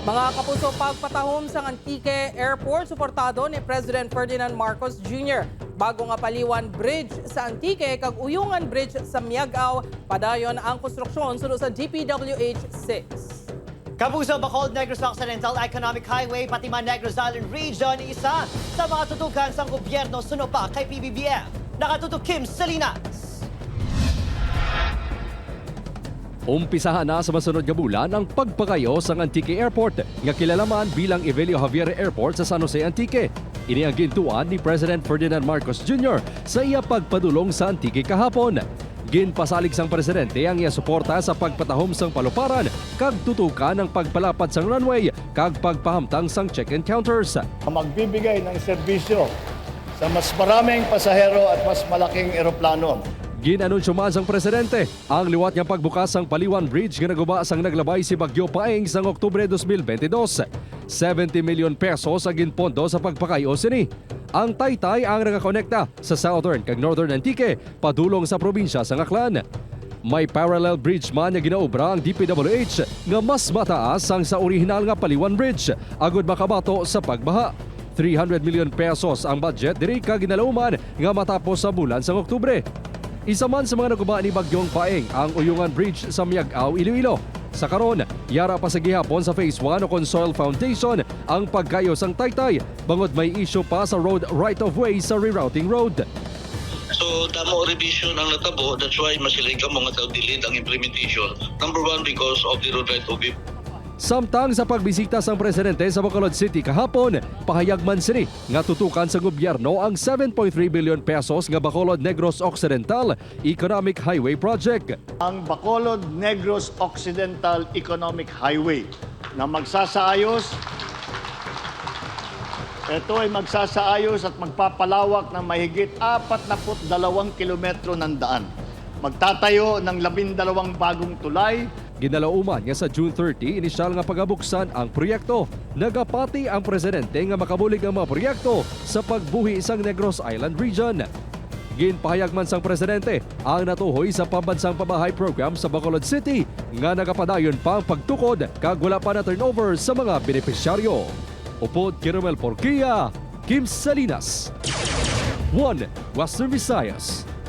Mga kapuso, pagpatahom sa Antique Airport, suportado ni President Ferdinand Marcos Jr. Bago nga Paliwan Bridge sa Antique kag Uyungan Bridge sa Miagao, padayon ang konstruksyon suno sa DPWH 6. Kapuso, Bacolod Negros Occidental Economic Highway, pati man Negros Island Region, isa sa mga tutukan sa gobyerno suno pa kay PBBM. Nakatutok Kim Salinas. Umpisahan na sa masunod nga bulan ang pagpakayo sa Antique Airport nga kilala man bilang Evelio Javier Airport sa San Jose, Antique. Ini ang gintuan ni President Ferdinand Marcos Jr. sa iya pagpadulong sa Antique kahapon. Ginpasalig sang presidente ang iya suporta sa pagpatahom sang paluparan kag tutukan ang pagpalapad sang runway kag pagpahamtang sang check-in counters. Magbibigay ng serbisyo sa mas maraming pasahero at mas malaking eroplano. Ginanunsyo man sang presidente ang liwat nga pagbukas sang Paliwan Bridge nga naguba sang naglabay si Bagyo Paeng sang Oktubre 2022. 70 million pesos ang ginpondo sa pagpakayo sini. Ang Taytay ang nagakonekta sa Southern kag Northern Antique padulong sa probinsya sa Aklan. May parallel bridge man nga ginaobra ang DPWH nga mas mataas ang sa orihinal nga Paliwan Bridge agud makabato sa pagbaha. 300 million pesos ang budget diri kag ginalauman nga matapos sa bulan sang Oktubre. Isa man sa mga naguba ni Bagyong Paeng ang Uyungan Bridge sa Miagao, Iloilo. Sa karon, yara pa sa gihapon sa Phase 1 o kon Soil Foundation ang pagkayo sang Taytay bangod may issue pa sa road right-of-way sa rerouting road. So damo revision ang natabo, that's why masiling ka mga daw delayed ang implementation. Number one, because of the road right of way. Samtang sa pagbisita sang presidente sa Bacolod City kahapon, pahayag man sini nga tutukan sa gobyerno ang 7.3 billion pesos nga Bacolod Negros Occidental Economic Highway Project. Ang Bacolod Negros Occidental Economic Highway na magsasaayos. Ito ay magsasaayos at magpapalawak ng mahigit 42 kilometro ng daan. Magtatayo ng 12 bagong tulay. Ginalauman nga sa June 30, inisyal nga pagabuksan ang proyekto. Nagapati ang presidente nga makabulig ang mga proyekto sa pagbuhi sang Negros Island Region. Ginpahayag man sang presidente ang natuhoy sa pambansang pabahay program sa Bacolod City nga nagapadayon pa ang pagtukod kag wala pa na turnover sa mga benepisyaryo. Upod kay Romel Porquia, Kim Salinas. 1 Western Visayas.